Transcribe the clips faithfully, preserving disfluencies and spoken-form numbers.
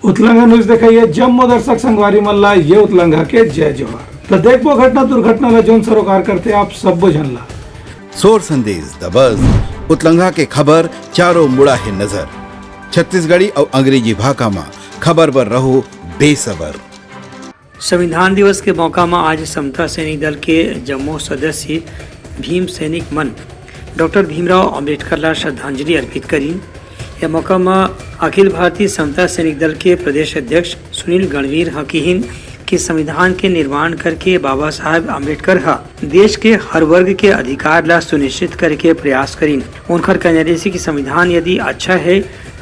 उतलंघा news देखइया जम्मो दर्शक संगवारी मन ला ये उतलंघा के जय जोहार। त देखबो घटना दुर्घटना ला जौन सरोकार करथे आप सब्बो झन ला। सोर संदेश दबस, उतलंघा के खबर चारों मुड़ा हे नजर। छत्तीसगढ़ी अउ अंग्रेजी भाखा म खबर बर रहो बेसबर। संविधान दिवस के मौका म आज समता सैनिक दल के जम्मो सदस्य भीम सैनिक मन डॉक्टर भीमराव अंबेडकर ला श्रद्धांजलि अर्पित करिन। यह मौका म अखिल भारतीय समता सैनिक दल के प्रदेश अध्यक्ष सुनील गणवीर ह किहिन कि संविधान के निर्माण करके बाबा साहब अंबेडकर ह देश के हर वर्ग के अधिकार ला सुनिश्चित करे के प्रयास करिन। उनकर कहना रहिस कि संविधान यदि अच्छा है,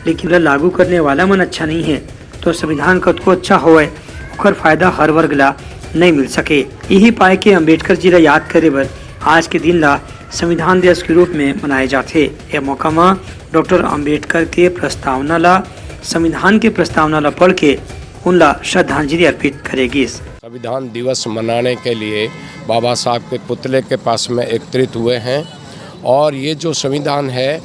लेकिन ओला लागू करने वाला मन अच्छा नहीं है, तो संविधान कतको अच्छा होवय, ओकर फायदा हर वर्ग ला नहीं मिल सके। यही पाय के अंबेडकर जी ला याद करे बर आज के दिन ला संविधान दिवस के रूप में मनाए जाथे। यह मौका म डॉक्टर अंबेडकर के प्रस्तावना ला, संविधान के प्रस्तावना ला पढ़ के उनला श्रद्धांजलि अर्पित करे गिस। संविधान दिवस मनाने के लिए बाबा साहब के पुतले के पास में एकत्रित हुए हैं और ये जो संविधान है,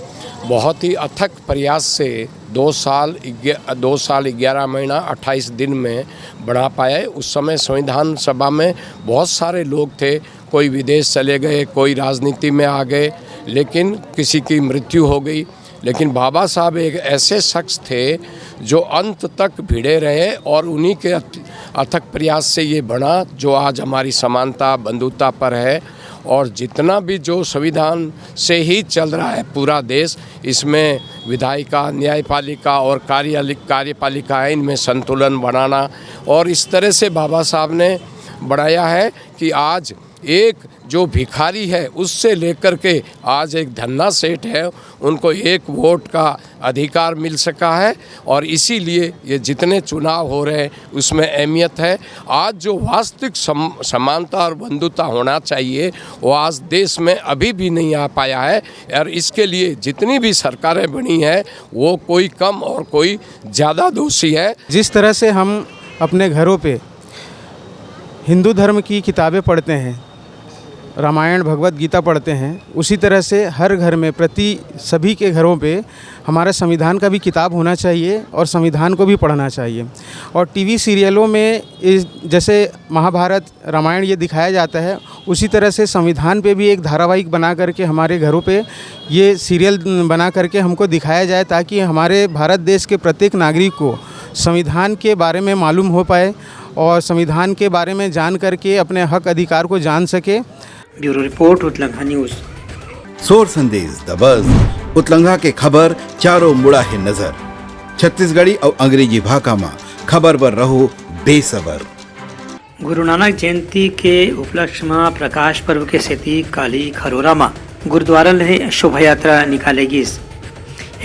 बहुत ही अथक प्रयास से दो साल ग्या-, दो साल ग्यारह महीना अट्ठाईस दिन में बना पाए। उस समय संविधान सभा में बहुत सारे लोग थे, कोई विदेश चले गए, कोई राजनीति में आ गए, लेकिन किसी की मृत्यु हो गई। लेकिन बाबा साहब एक ऐसे शख्स थे जो अंत तक भिड़े रहे और उन्हीं के अथ-, अथक प्रयास से ये बना जो आज हमारी समानता, बंधुता पर है। और जितना भी जो संविधान से ही चल रहा है पूरा देश, इसमें विधायिका, न्यायपालिका और कार्यालि-, कार्यपालिका, इनमें संतुलन बनाना और इस तरह से बाबा साहब ने बनाया है कि आज एक जो भिखारी है, उससे लेकर के आज एक धन्ना सेठ है, उनको एक वोट का अधिकार मिल सका है। और इसीलिए ये जितने चुनाव हो रहे हैं, उसमें अहमियत है। आज जो वास्तविक सम-, समानता और बंधुता होना चाहिए, वो आज देश में अभी भी नहीं आ पाया है। और इसके लिए जितनी भी सरकारें बनी हैं, वो कोई कम और कोई ज़्यादा दोषी है। जिस तरह से हम अपने घरों पे हिंदू धर्म की किताबें पढ़ते हैं, रामायण, भगवत गीता पढ़ते हैं, उसी तरह से हर घर में, प्रति सभी के घरों पे हमारा संविधान का भी किताब होना चाहिए और संविधान को भी पढ़ना चाहिए। और टीवी सीरियलों में इस, जैसे महाभारत, रामायण ये दिखाया जाता है, उसी तरह से संविधान पे भी एक धारावाहिक बना करके हमारे घरों पे ये सीरियल बना करके हमको दिखाया जाए, ताकि हमारे भारत देश के प्रत्येक नागरिक को संविधान के बारे में मालूम हो पाए और संविधान के बारे में जान करके अपने हक अधिकार को जान सके। ब्यूरो रिपोर्ट, उतलंघा न्यूज। सोर संदेश दबस, उतलंघा के खबर चारों मुड़ा हे नजर। छत्तीसगढ़ी अउ अंग्रेजी भाखा म खबर बर रहो बेसबर। गुरु नानक जयंती के उपलक्ष्य म प्रकाश पर्व के सेती काली खरोरा म गुरुद्वारा ले शोभा यात्रा निकाले गिस।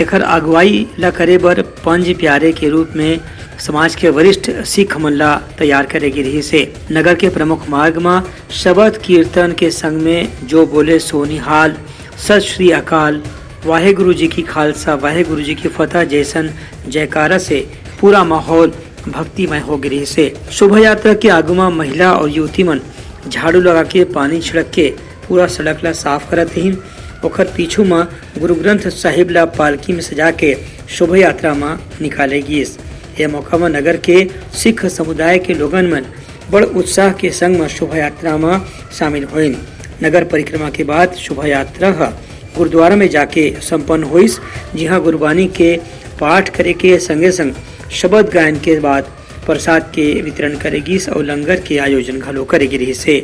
एखर अगुवाई ल करे बर पंज प्यारे के रूप में समाज के वरिष्ठ सिख मन ल तैयार करे गे रिहिस हे। नगर के प्रमुख मार्ग म शबद कीर्तन के संग में जो बोले सो निहाल, सत श्री अकाल, वाहे गुरु जी की खालसा, वाहे गुरु जी की फतह जैसन जयकारा से पूरा माहौल भक्तिमय हो गे रिहिस हे। शोभा यात्रा के आगू म महिला और युवती मन झाड़ू लगा के पानी छिड़क के पूरा सड़क ला साफ करत रहिन। ओखर पीछू म गुरु ग्रंथ साहिब ला पालकी में सजा के शोभा यात्रा म निकाले गिस। ए मौका म नगर के सिख समुदाय के लोगन मन बड़ उत्साह के संग म शोभा यात्रा म शामिल होइन। नगर परिक्रमा के बाद शोभा यात्रा ह गुरुद्वारा में जाके संपन्न होइस, जिहां गुरबानी के पाठ करे के संगे संग शबद गायन के बाद प्रसाद के वितरण करे गिस अउ लंगर के आयोजन घलो करे गे रिहिस हे।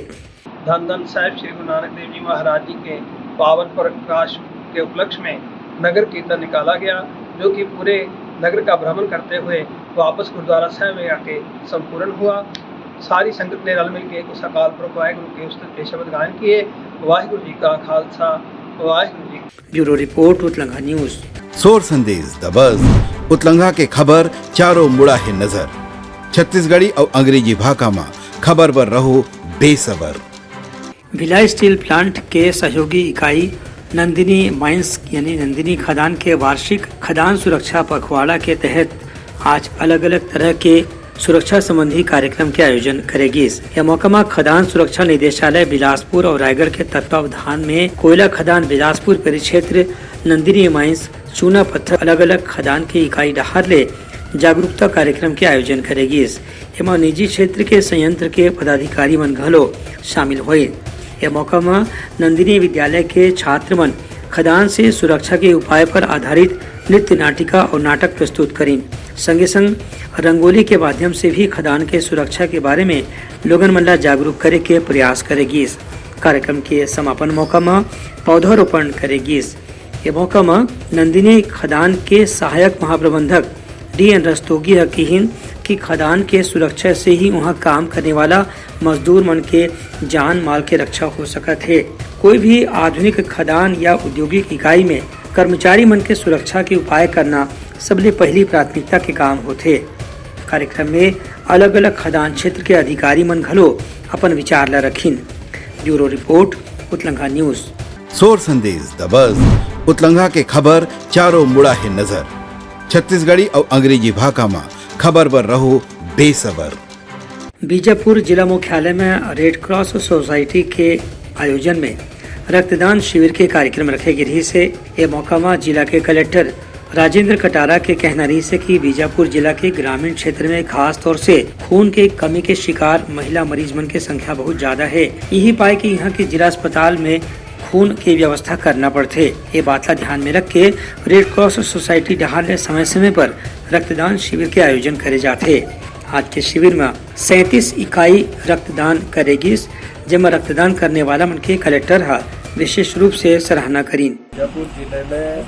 धन धन साहेब श्री गुरु नानक देव जी महाराज जी के पावन प्रकाश के उपलक्ष्य में नगर कीर्तन निकाला गया, जो कि पूरे नगर का भ्रमण करते हुए वापस गुरुद्वारा साहब में आके संपूर्ण हुआ। सारी संगत ने रल मिल के उस अकाल पुरख वाहेगुरु के उस्तुत के शब्द गायन किए। वाहेगुरु जी का खालसा, वाहेगुरु जी। ब्यूरो रिपोर्ट, उतलंघा न्यूज। सोर संदेश दबस, उतलंघा के खबर चारों मुड़ा हे नजर। छत्तीसगढ़ी अउ अंग्रेजी भाखा म खबर बर रहो बेसबर। भिलाई स्टील प्लांट के सहयोगी इकाई नंदिनी माइंस यानी नंदिनी खदान के वार्षिक खदान सुरक्षा पखवाड़ा के तहत आज अलग-अलग तरह के सुरक्षा संबंधी कार्यक्रम के आयोजन करे गिस। यह मौका म खदान सुरक्षा निदेशालय बिलासपुर और रायगढ़ के तत्वावधान में कोयला खदान बिलासपुर परिक्षेत्र नंदिनी माइंस चूना पत्थर अलग-अलग खदान के इकाई डहार ले जागरूकता कार्यक्रम के आयोजन करे गिस। एमा निजी क्षेत्र के संयंत्र के पदाधिकारी मन घलो शामिल होए। ए मौका म नंदिनी विद्यालय के छात्र मन खदान से सुरक्षा के उपाय पर आधारित नृत्य नाटिका और नाटक प्रस्तुत करिन। संगे संग रंगोली के माध्यम से भी खदान के सुरक्षा के बारे में लोगन मन ला जागरूक करे के प्रयास करे गिस। कार्यक्रम के समापन मौका म पौधारोपण करे गिस। ये मौका म नंदिनी खदान के सहायक महाप्रबंधक डी एन रस्तोगी ह किहिन कि खदान के सुरक्षा से ही उहाँ काम करने वाला मजदूर मन के जान माल के रक्षा हो सकत हे। कोई भी आधुनिक खदान या औद्योगिक इकाई में कर्मचारी मन के सुरक्षा के उपाय करना सबले पहली प्राथमिकता के काम होथे। कार्यक्रम में अलग-अलग खदान क्षेत्र के अधिकारी मन घलो अपन विचार ला रखिन। ब्यूरो रिपोर्ट, उतलंघा न्यूज। सोर संदेश दबस, उतलंघा के खबर चारों मुड़ा हे नजर। छत्तीसगढ़ी अउ अंग्रेजी भाखा म खबर बर रहो बेसबर। बीजापुर जिला मुख्यालय में रेड क्रॉस सोसाइटी के आयोजन में रक्तदान शिविर के कार्यक्रम रखे गे रिहिस हे। ए मौका म जिला के कलेक्टर राजेंद्र कटारा के कहना रिहिस हे कि बीजापुर जिला के ग्रामीण क्षेत्र में खास तौर से खून के कमी के शिकार महिला मरीज मन के संख्या बहुत ज्यादा हे। यही पाए कि यहाँ के जिला अस्पताल में खून के व्यवस्था करना पड़थे। ये बात ला ध्यान में रख के रेड क्रॉस सोसाइटी डहार ले समय-समय पर रक्तदान शिविर के आयोजन करे जाथे। आज के शिविर में सैंतीस इकाई रक्तदान करे गिस, जेमा रक्तदान करने वाला मन के कलेक्टर ह विशेष रूप से सराहना करिन। जयपुर जिले में, अ,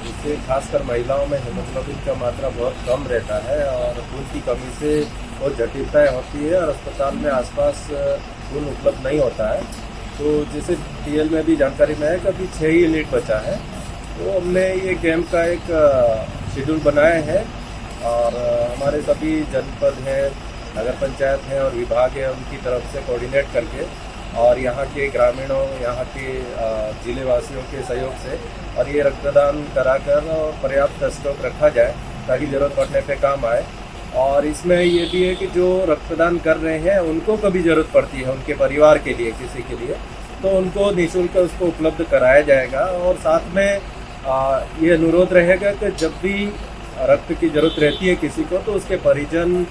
जैसे खासकर महिलाओं में हीमोग्लोबिन का मात्रा बहुत कम रहता है और खून की कमी से बहुत जटिलताएं होती है और अस्पताल में आसपास, अ, खून उपलब्ध नहीं होता है। तो जैसे टीएल में भी जानकारी में है कि अभी छः ही यूनिट बचा है। तो हमने ये कैंप का एक, अ, शेड्यूल बनाया है और, अ, हमारे सभी जनपद हैं, नगर पंचायत हैं और विभाग है, उनकी तरफ से कोऑर्डिनेट करके और यहाँ के ग्रामीणों, यहाँ के, अ, जिले वासियों के सहयोग से और ये रक्तदान कराकर और पर्याप्त स्टॉक रखा जाए, ताकि जरूरत पड़ने पे काम आए। और इसमें ये भी है कि जो रक्तदान कर रहे हैं, उनको कभी जरूरत पड़ती है, उनके परिवार के लिए, किसी के लिए, तो उनको निःशुल्क उसको उपलब्ध कराया जाएगा। और साथ में, आ, ये अनुरोध रहेगा कि जब भी रक्त की जरूरत रहती है किसी को, तो उसके परिजन,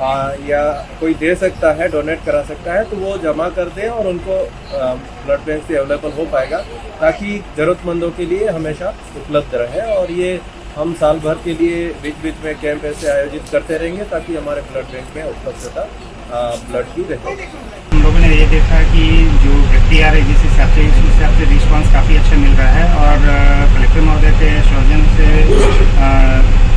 आ, या कोई दे सकता है, डोनेट करा सकता है, तो वो जमा कर दे और उनको, आ, ब्लड बैंक से अवेलेबल हो पाएगा, ताकि जरूरतमंदों के लिए हमेशा उपलब्ध रहे। और ये हम साल भर के लिए बीच-बीच में कैंप ऐसे आयोजित करते रहेंगे, ताकि हमारे ब्लड बैंक में उपलब्धता, आ, ब्लड की रहे। हम लोगों ने ये देखा कि जो व्यक्ति आ रहे हैं, जिस हिसाब से, उस हिसाब से रिस्पॉन्स काफ़ी अच्छा मिल रहा है और, अ, कलेक्टर महोदय के सौजन्य से, अ,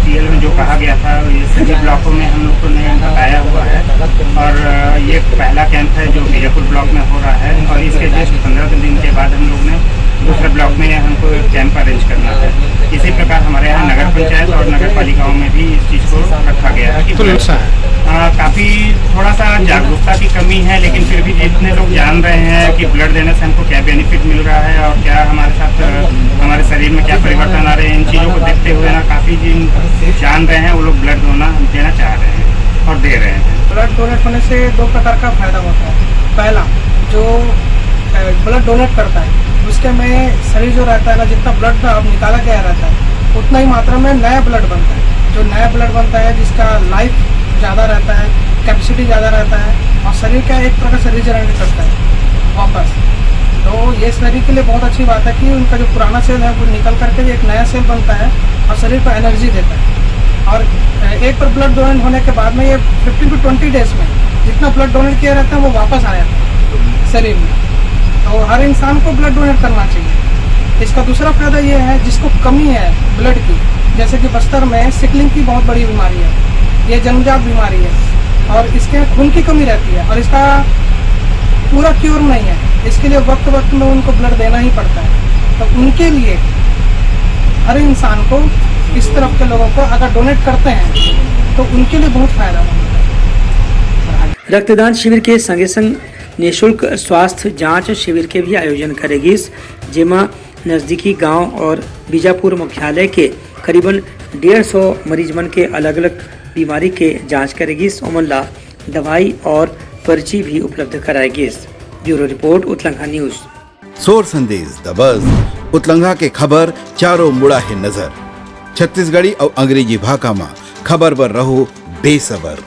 टीएल में जो कहा गया था, ये सभी ब्लॉकों में हम लोगों ने बताया हुआ है और, अ, ये पहला कैंप है जो बीजापुर ब्लॉक में हो रहा है और इसके जस्ट पन्द्रह दिन के बाद हम लोग ने दूसरे ब्लॉक में हमको कैंप अरेंज करना है। इसी प्रकार हमारे यहाँ नगर पंचायत और नगर पालिकाओं में भी इस चीज़ को रखा गया है कि तो अच्छा है। अ, काफ़ी थोड़ा सा जागरूकता की कमी है, लेकिन फिर भी जितने लोग जान रहे हैं कि ब्लड देने से हमको क्या बेनिफिट मिल रहा है और क्या हमारे साथ, अ, हमारे शरीर में क्या परिवर्तन आ रहे हैं, इन चीज़ों को देखते हुए ना काफ़ी जिन जान रहे हैं वो लोग ब्लड डोना देना चाह रहे हैं और दे रहे हैं। ब्लड डोनेट होने से दो प्रकार का फायदा होता है। पहला, जो, अ, ब्लड डोनेट करता है, उसके में शरीर जो रहता है ना, जितना ब्लड ना अब निकाला गया रहता है, उतना ही मात्रा में नया ब्लड बनता है। जो नया ब्लड बनता है, जिसका लाइफ ज़्यादा रहता है, कैपेसिटी ज़्यादा रहता है और शरीर का एक प्रकार से रीजनरेट करता है वापस। तो ये शरीर के लिए बहुत अच्छी बात है कि उनका जो पुराना सेल है, वो निकल करके एक नया सेल बनता है और शरीर को एनर्जी देता है। और, अ, एक बार ब्लड डोनेट होने के बाद में ये फिफ्टीन टू ट्वेंटी डेज में जितना ब्लड डोनेट किया रहता है, वो वापस आ जाता है शरीर में। तो हर इंसान को ब्लड डोनेट करना चाहिए। इसका दूसरा फायदा ये है, जिसको कमी है ब्लड की, जैसे कि बस्तर में सिकलिंग की बहुत बड़ी बीमारी है, ये जन्मजात बीमारी है और इसके खून की कमी रहती है और इसका पूरा क्योर नहीं है, इसके लिए वक्त वक्त में उनको ब्लड देना ही पड़ता है। तो उनके लिए, हर इंसान को, इस तरफ के लोगों को अगर डोनेट करते हैं तो उनके लिए बहुत फायदा होता है। रक्तदान शिविर के संगे संग निशुल्क स्वास्थ्य जांच शिविर के भी आयोजन करे गिस, जेमा नजदीकी गांव और बीजापुर मुख्यालय के करीबन डेढ़ सौ मरीज मन के अलग-अलग बीमारी के जांच करे गिस। ओमन ला दवाई और पर्ची भी उपलब्ध कराए गिस। ब्यूरो रिपोर्ट, उतलंघा न्यूज। सोर संदेश दबस, उतलंघा के खबर चारों मुड़ा हे नजर। छत्तीसगढ़ी अउ अंग्रेजी भाखा म खबर बर रहो बेसबर।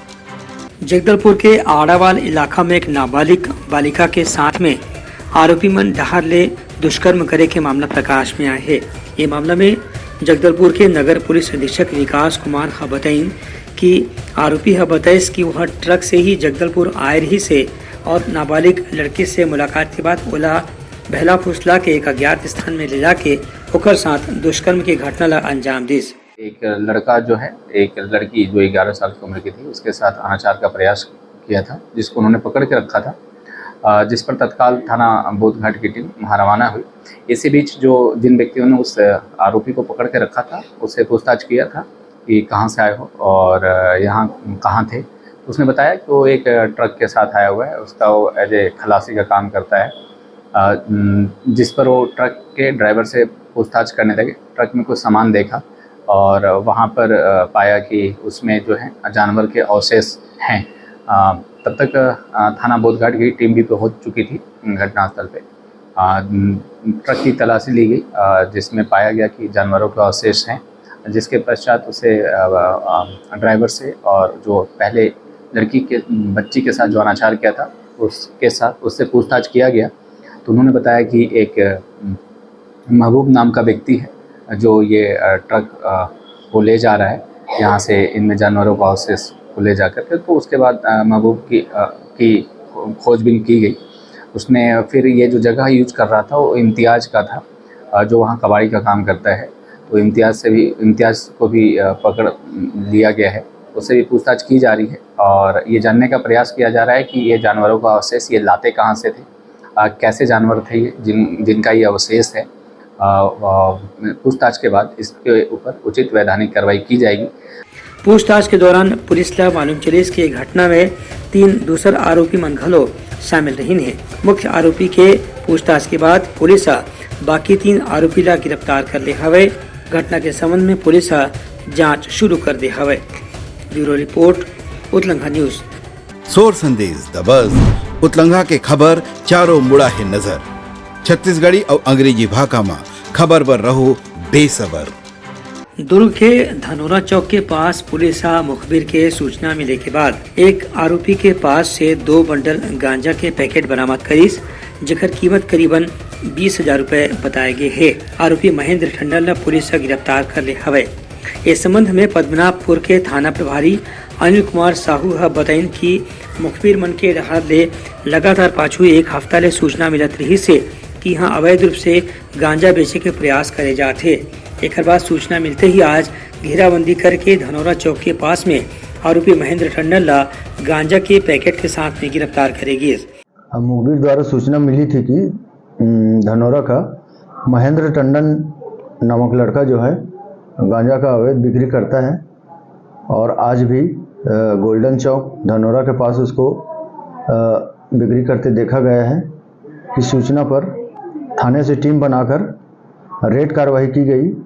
जगदलपुर के आड़ावाल इलाका में एक नाबालिग बालिका के साथ में आरोपी मन डहार ले दुष्कर्म करे के मामला प्रकाश में आए हे। ये मामला में जगदलपुर के नगर पुलिस अधीक्षक विकास कुमार ह बताइन कि आरोपी ह बताइस कि वह ट्रक से ही जगदलपुर आए रहिस हे और नाबालिग लड़की से मुलाकात के बाद ओला बहला फुसला के एक अज्ञात स्थान में ले जाके ओकर साथ दुष्कर्म की घटना ला अंजाम दिस। एक लड़का जो है, एक लड़की जो ग्यारह साल की उम्र की थी, उसके साथ अनाचार का प्रयास किया था, जिसको उन्होंने पकड़ के रखा था, अ, जिस पर तत्काल थाना बोधघाट की टीम वहाँ रवाना हुई। इसी बीच जो, जिन व्यक्तियों ने उस आरोपी को पकड़ के रखा था, उससे पूछताछ किया था कि कहाँ से आए हो और, अ, यहाँ कहाँ थे। उसने बताया कि वो एक ट्रक के साथ आया हुआ है, उसका वो एज ए खलासी का काम करता है। अ, उम, जिस पर वो ट्रक के ड्राइवर से पूछताछ करने लगे। ट्रक में कुछ सामान देखा और वहाँ पर, अ, पाया कि उसमें जो है जानवर के अवशेष हैं। अ, तब तक, अ, थाना बोधघाट की टीम भी पहुँच चुकी थी घटनास्थल पे। अ, उम, ट्रक की तलाशी ली गई, अ, जिसमें पाया गया कि जानवरों के अवशेष हैं, जिसके पश्चात उसे, अ, अ, ड्राइवर से और जो पहले लड़की के, बच्ची के साथ जो अनाचार किया था, उसके साथ, उससे पूछताछ किया गया। तो उन्होंने बताया कि एक, अ, महबूब नाम का व्यक्ति है जो ये, अ, ट्रक, अ, को ले जा रहा है, यहाँ से इनमें जानवरों का अवशेष को ले जा करके। तो उसके बाद, अ, महबूब की, अ, की खो-, खोजबीन की गई। उसने फिर ये जो जगह यूज़ कर रहा था, वो इम्तियाज का था, अ, जो वहाँ कबाड़ी का काम करता है। तो इम्तियाज से भी, इम्तियाज को भी, अ, पकड़ लिया गया है, उससे भी पूछताछ की जा रही है और ये जानने का प्रयास किया जा रहा है कि ये जानवरों का अवशेष ये लाते कहाँ से थे, अ, कैसे जानवर थे ये, जिन, जिनका ये अवशेष है। अ, अ, पूछताछ के बाद इसके ऊपर उचित वैधानिक कार्रवाई की जाएगी। पूछताछ के दौरान पुलिस ला मालूम चलिस कि ये घटना में तीन दूसर आरोपी मन घलो शामिल रहिन हे। मुख्य आरोपी के पूछताछ के बाद पुलिस ह बाकी तीन आरोपी ला गिरफ्तार कर ले हवय। घटना के संबंध में पुलिस ह जांच शुरू कर दे हवय। ब्यूरो रिपोर्ट, उतलंघा न्यूज। सोर संदेश दबस, उतलंघा के खबर चारों मुड़ा हे नजर। छत्तीसगढ़ी अउ अंग्रेजी भाखा म खबर बर रहो बेसबर। दुर्ग के धनोरा चौक के पास पुलिस ह मुखबिर के सूचना मिले के बाद एक आरोपी के पास से दो बंडल गांजा के पैकेट बरामद करिस, जेकर कीमत करीबन बीस हजार रुपए बताए गे हे। आरोपी महेंद्र टंडन ल पुलिस ह गिरफ्तार कर ले हवय। ए संबंध में पद्मनाभपुर के थाना प्रभारी अनिल कुमार साहू ह बताइन कि मुखबिर मन के डहार ले लगातार पाछू एक हफ्ता ले सूचना मिलत रिहिस हे कि इहां अवैध रूप से गांजा बेचे के प्रयास करे जात हे। एकर बाद सूचना मिलते ही आज घेराबंदी करके धनौरा चौक के पास में आरोपी महेंद्र टंडन ला गांजा के पैकेट के साथ में गिरफ्तार करे गिस। अब मुखबिर द्वारा सूचना मिली थी कि, उम, धनौरा का महेंद्र टंडन नामक लड़का जो है, गांजा का अवैध बिक्री करता है और आज भी, अ, गोल्डन चौक धनौरा के पास उसको, अ, बिक्री करते देखा गया है। इस सूचना पर थाने से टीम बनाकर रेड कार्रवाई की गई।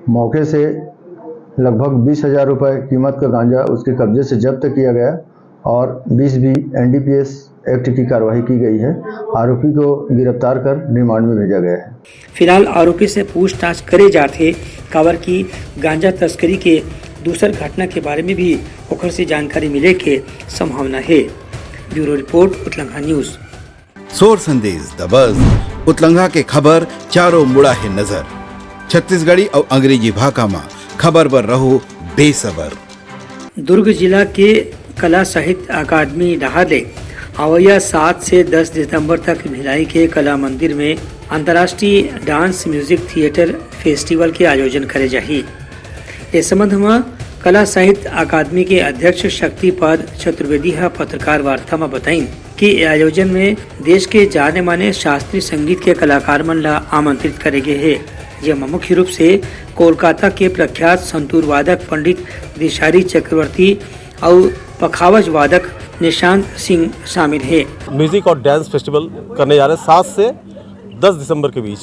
मौके से लगभग बीस हजार रुपए कीमत का गांजा उसके कब्जे से जब्त किया गया और बीस बी एनडीपीएस एक्ट की कार्रवाई की गई है। आरोपी को गिरफ्तार कर रिमांड में भेजा गया है। फिलहाल आरोपी से पूछताछ करे जात हे, काबर कि गांजा तस्करी के दूसर घटना के बारे में भी ओकर से जानकारी मिले के संभावना हे। ब्यूरो रिपोर्ट, उतलंघा न्यूज। सोर संदेश दबस, उतलंघा के खबर चारों मुड़ा हे नजर। छत्तीसगढ़ी अउ अंग्रेजी भाखा म खबर बर रहो बेसबर। दुर्ग जिला के कला साहित्य अकादमी डहार ले अवइया सात से दस दिसंबर तक भिलाई के कला मंदिर में अंतर्राष्ट्रीय डांस म्यूजिक थिएटर फेस्टिवल के आयोजन करे जाही। ए संबंध म कला साहित्य अकादमी के अध्यक्ष शक्तिपाद चतुर्वेदी ह पत्रकार वार्ता म बताइन कि ए आयोजन में देश के जाने माने शास्त्रीय संगीत के कलाकार मन ला आमंत्रित करे गे हे, जेमा मुख्य रूप से कोलकाता के प्रख्यात संतूर वादक पंडित दिशारी चक्रवर्ती अउ पखावज वादक निशांत सिंह शामिल हे। म्यूजिक और डांस फेस्टिवल करने जा रहे हैं सात से दस दिसंबर के बीच,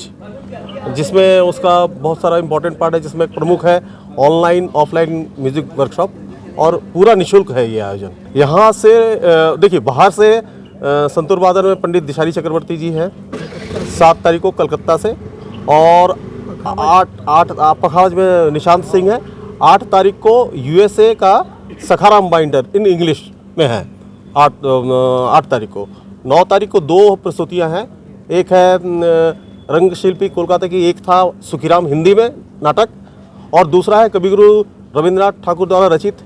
जिसमें उसका बहुत सारा इंपॉर्टेंट पार्ट है, जिसमें एक प्रमुख है ऑनलाइन ऑफलाइन म्यूजिक वर्कशॉप और पूरा निशुल्क है ये आयोजन। यहाँ से, अ, देखिए, बाहर से, अ, संतूर वादन में पंडित दिशारी चक्रवर्ती जी हैं, सात तारीख को कलकत्ता से, और आठ, आठ, आ, पखावज में निशांत सिंह है, आठ तारीख को यूएसए का सखाराम बाइंडर इन इंग्लिश में है। आठ अम, आठ तारीख को। नौ तारीख को दो प्रस्तुतियां हैं। एक है अम, रंगशिल्पी कोलकाता की, एक था सुखीराम हिंदी में नाटक, और दूसरा है कविगुरु रविंद्रनाथ ठाकुर द्वारा रचित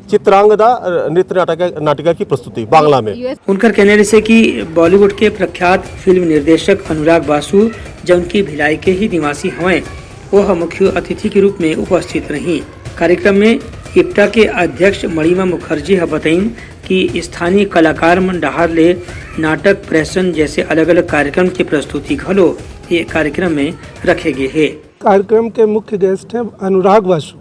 चित्रांगदा, अ, नृत्य नाटक, नाटिका की प्रस्तुति बांग्ला में। उनकर कहना रहिसे कि बॉलीवुड के प्रख्यात फिल्म निर्देशक अनुराग बासु, जौन की भिलाई के ही निवासी हवंय, वो ह मुख्य अतिथि के रूप में उपस्थित रही। कार्यक्रम में इप्टा के अध्यक्ष मणिमा मुखर्जी ह बताइन कि स्थानीय कलाकार मन डहार ले नाटक, प्रहसन जैसे अलग-अलग कार्यक्रम के प्रस्तुति घलो ये कार्यक्रम में रखे गे हे। कार्यक्रम के मुख्य गेस्ट हैं अनुराग बासु,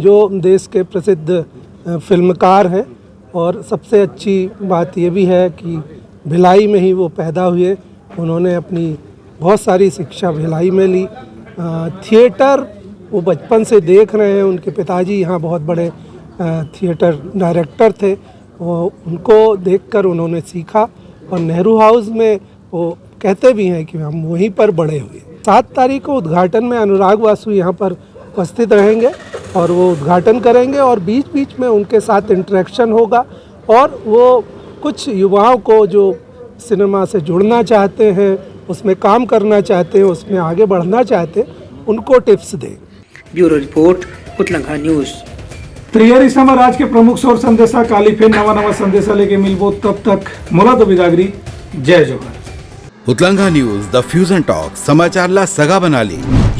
जो देश के प्रसिद्ध अ, फिल्मकार हैं। और सबसे अच्छी बात ये भी है कि भिलाई में ही वो पैदा हुए। उन्होंने अपनी बहुत सारी शिक्षा भिलाई में ली। अ, थिएटर वो बचपन से देख रहे हैं, उनके पिताजी यहाँ बहुत बड़े अ, थिएटर डायरेक्टर थे। वो, उनको देखकर उन्होंने सीखा और नेहरू हाउस में वो कहते भी हैं कि हम वहीं पर बड़े हुए। सात तारीख को उद्घाटन में अनुराग बासु यहाँ पर उपस्थित रहेंगे और वो उद्घाटन करेंगे और बीच बीच में उनके साथ इंटरेक्शन होगा और वो कुछ युवाओं को जो सिनेमा से जुड़ना चाहते हैं, उसमें काम करना चाहते हैं, उसमें आगे बढ़ना चाहते हैं, उनको टिप्स दें। ब्यूरो रिपोर्ट, उतलंघा न्यूज। तैयारी समय राज के प्रमुख सौर संदेशा, काली फिर नवा नवा संदेशा लेके मिलबो, तब तक मोला दो बिदागरी, जय जोहार। उतलंघा न्यूज, द फ्यूजन टॉक, समाचार ला सगा बना ले।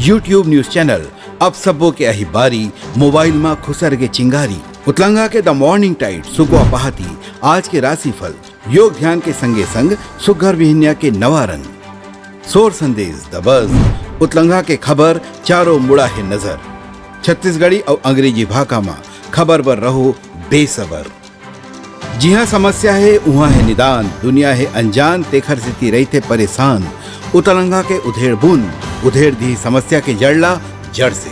YouTube न्यूज चैनल, अब सबो के अही बारी, मोबाइल मा खुसर के चिंगारी। उतलंघा के द मॉर्निंग टाइड, सुकवा पहाती, आज के राशिफल, योग ध्यान के संगे संग सुघर बिहनिया के नवा रंग। सोर संदेश, द बज, उतलंघा के खबर, चारों मुड़ा हे नजर। छत्तीसगढ़ी अउ अंग्रेजी भाखा मा खबर बर रहो बेसबर। जिहाँ समस्या हे, उहाँ हे निदान, दुनिया हे अनजान, तेखर सेती रहिथे परेशान। उतलंघा के उधेड़ बुन, उधेड़ दिही समस्या के जड़ ला जड़ से।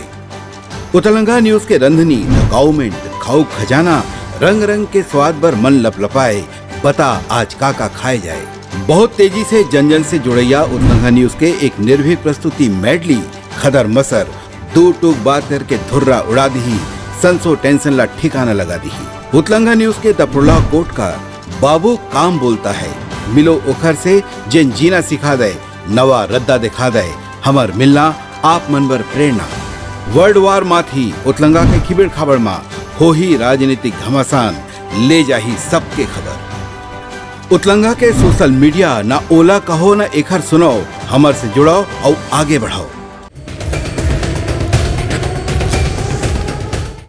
उतलंघा न्यूज के रंधनी, द गाउमेंट, खाऊ खजाना, रंग रंग के स्वाद बर मन लपलपाए, बता आज का का खाए जाए। बहुत तेजी से जन जन से जुड़ैया उतलंघा न्यूज के एक निर्भीक प्रस्तुति मेडली, खदर मसर, दू टूक बात करके धुर्रा उड़ा दिही, संसो टेंशन ला ठिकाना लगा दिही। उतलंघा न्यूज के द प्रोलॉग कोट का बाबू काम बोलता है, मिलो ओखर से जेन जीना सिखा दे, नवा रद्दा दिखा दे, हमर मिलना आप मन बर प्रेरणा। वर्ल्ड वार माथी उतलंघा के खिबेड़ खाबड़ मा होही राजनीतिक घमासान, ले जाही सबके खबर। उतलंघा के सोशल मीडिया, ना ओला कहो ना एखर सुनाओ, हमर से जुड़ाओ अउ आगे बढ़ाओ।